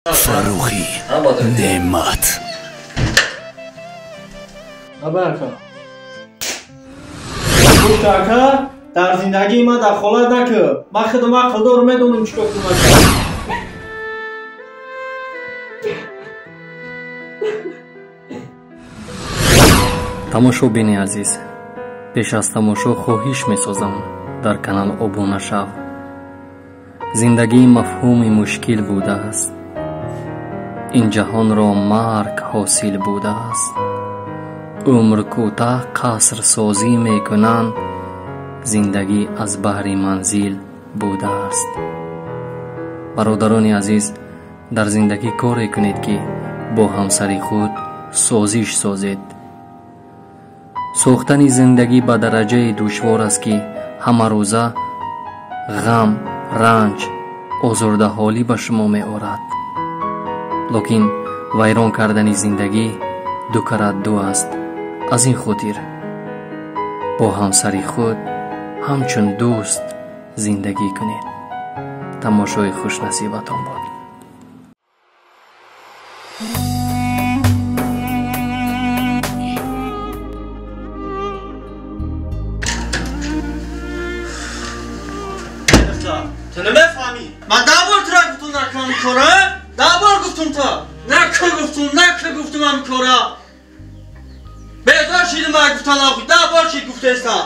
Фаррухӣ Неъмат. Аба ака. Гуфт ака, дар зиндагии ман дахолат накун. Ман худам ақл дорам, медонам чӣ кор кунам ака. Тамошобини азиз, пеш аз тамошо хоҳиш месозам дар канал обуна шав. Зиндагӣ мафҳуми мушкил будааст. Ин ҷаҳонро марг ҳосил будааст. Умр кӯтаҳ қасрсозӣ мекунанд, зиндагӣ аз баҳри манзил будааст. Бародарони азиз, дар зиндагӣ коре кунед, ки бо ҳамсари худ созиш созед. Сохтани зиндагӣ ба дараҷаи душвор аст, ки ҳамарӯза ғам, ранҷ, озурдаҳолӣ ба шумо меорад. Лекин вайрон кардани зиндагӣ ду карат ду аст. Аз ин хотир бо ҳамсари худ ҳамчун дӯст зиндагӣ кунед. Тамошои хушнасибатон бод. Ту намефаҳмӣ? Ман даҳ бор тура гуфтум накун ин кора, даҳ бор гуфтум ту. Накун гуфтум, накун гуфтум ҳам кора. Безор шидим ман гуфтан охи, даҳ бор шид гуфтестам.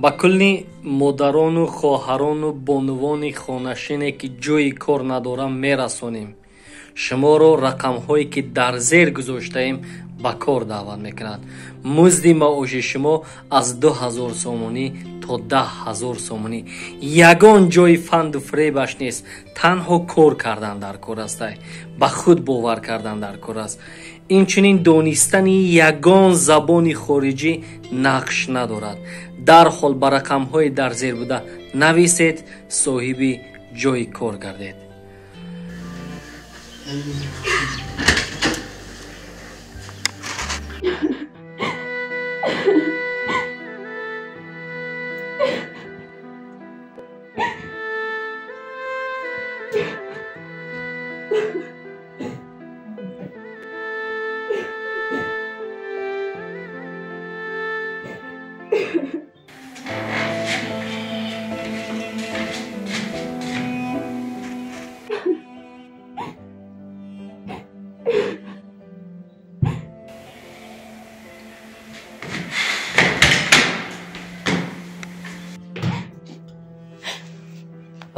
Ба кулли модарону хоҳарону бонувони хонашине, ки ҷойи кор надорам, мерасонем. Шуморо рақамҳое, ки дар зер гузоштаем, ба кор даъват мекунад. Музди маоши шумо аз 2000 сомонӣ то 10 000 сомонӣ. Ягон ҷои фанду фиребаш нест. Танҳо кор кардан дар кор аст, ба худ бовар кардан дар кор аст. Инчунин донистани ягон забони хориҷӣ нақш надорад. Дарҳол ба рақамҳои дар зер буда нависед, соҳиби ҷои кор гардед.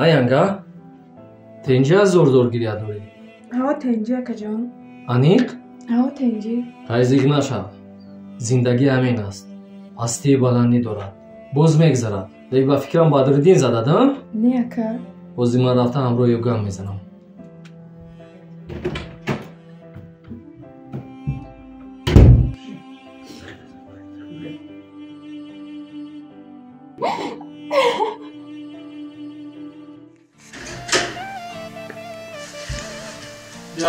Аянга, тенҷи аз зор-зор гиря дорӣ? Ҳаво тенҷи, акаҷон. Аниқ? Ҳаво тенҷи. Ҳайзиқ нашав. Зиндагӣ ҳамин аст. Пастию баландӣ дорад. Боз мегзарад. Лек ба фикрам Бадриддин задад, а? Не, ака. Бози ман рафта ҳамроҳи ӯ гам мезанам.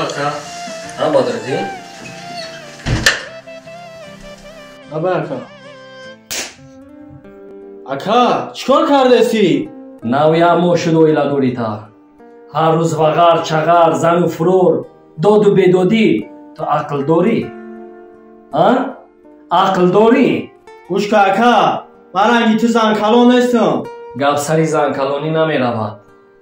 Ака. А, Бадриддин? Аба ака. Ака, чӣ кор кардесӣ? Нав як моҳ шуд оиладорӣ та. Ҳар рӯз вағар, чағар, зану фурор, доду бедодӣ. Ту ақл дорӣ? А? Ақл дорӣ? Гӯш кун ака, ман ранги ту занкалон нестам. Гап сари занкалонӣ намеравад.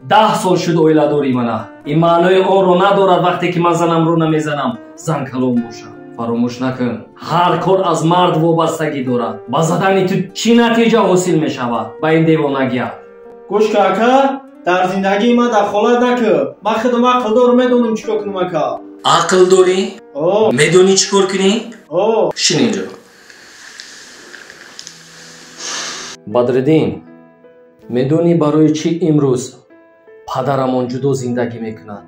10 сол шуд оиладорӣ мана. Ин маънои онро надорад, вақте ки ман занамро намезанам, занкалон бошам. Фаромӯш накун, ҳар кор аз мард вобастагӣ дорад. Ба задани ту чӣ натиҷа ҳосил мешавад ба ин девонагият? Гӯш кун ака, дар зиндагии ман дахолат накун. Ман худам ақл дорам, медонам чӣ кор кунам ака. Ақл дорӣ? О. Медонӣ чӣ кор кунӣ? О. Шин инҷо. Бадриддин, медонӣ барои чӣ имрӯз падарамон ҷудо зиндагӣ мекунад,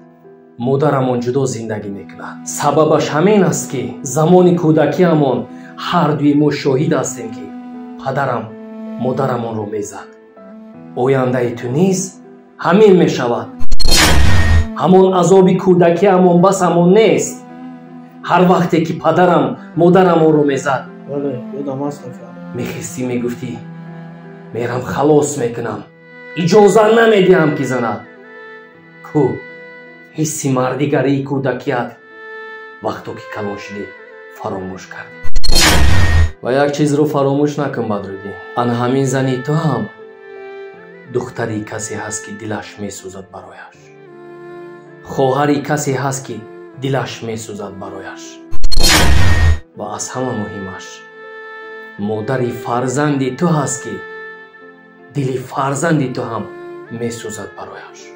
модарамон ҷудо зиндагӣ мекунад? Сабабаш ҳамин аст, ки замони кӯдакиамон ҳар дуи мо шоҳид ҳастем, ки падарам модарамонро мезад. Ояндаи ту низ ҳамин мешавад. Ҳамон азоби кӯдакиамон басамон нест. Ҳар вақте ки падарам модарамонро мезад, Бале, ёдам аст ака. мехистӣ, мегуфтӣ: мерам халос мекунам, иҷоза намедиҳам, ки занад. Ку ҳисси мардигарии кӯдакият вақто ки калон шудӣ, фаромӯш кардӣ. Ва як чизро фаромӯш накун, Бадриддин: ана ҳамин зани ту ҳам духтари касе ҳаст, ки дилаш месӯзад барояш, хоҳари касе ҳаст, ки дилаш месӯзад барояш, ва аз ҳама муҳимаш модари фарзанди ту ҳаст, ки дили фарзанди ту ҳам месӯзад барояш.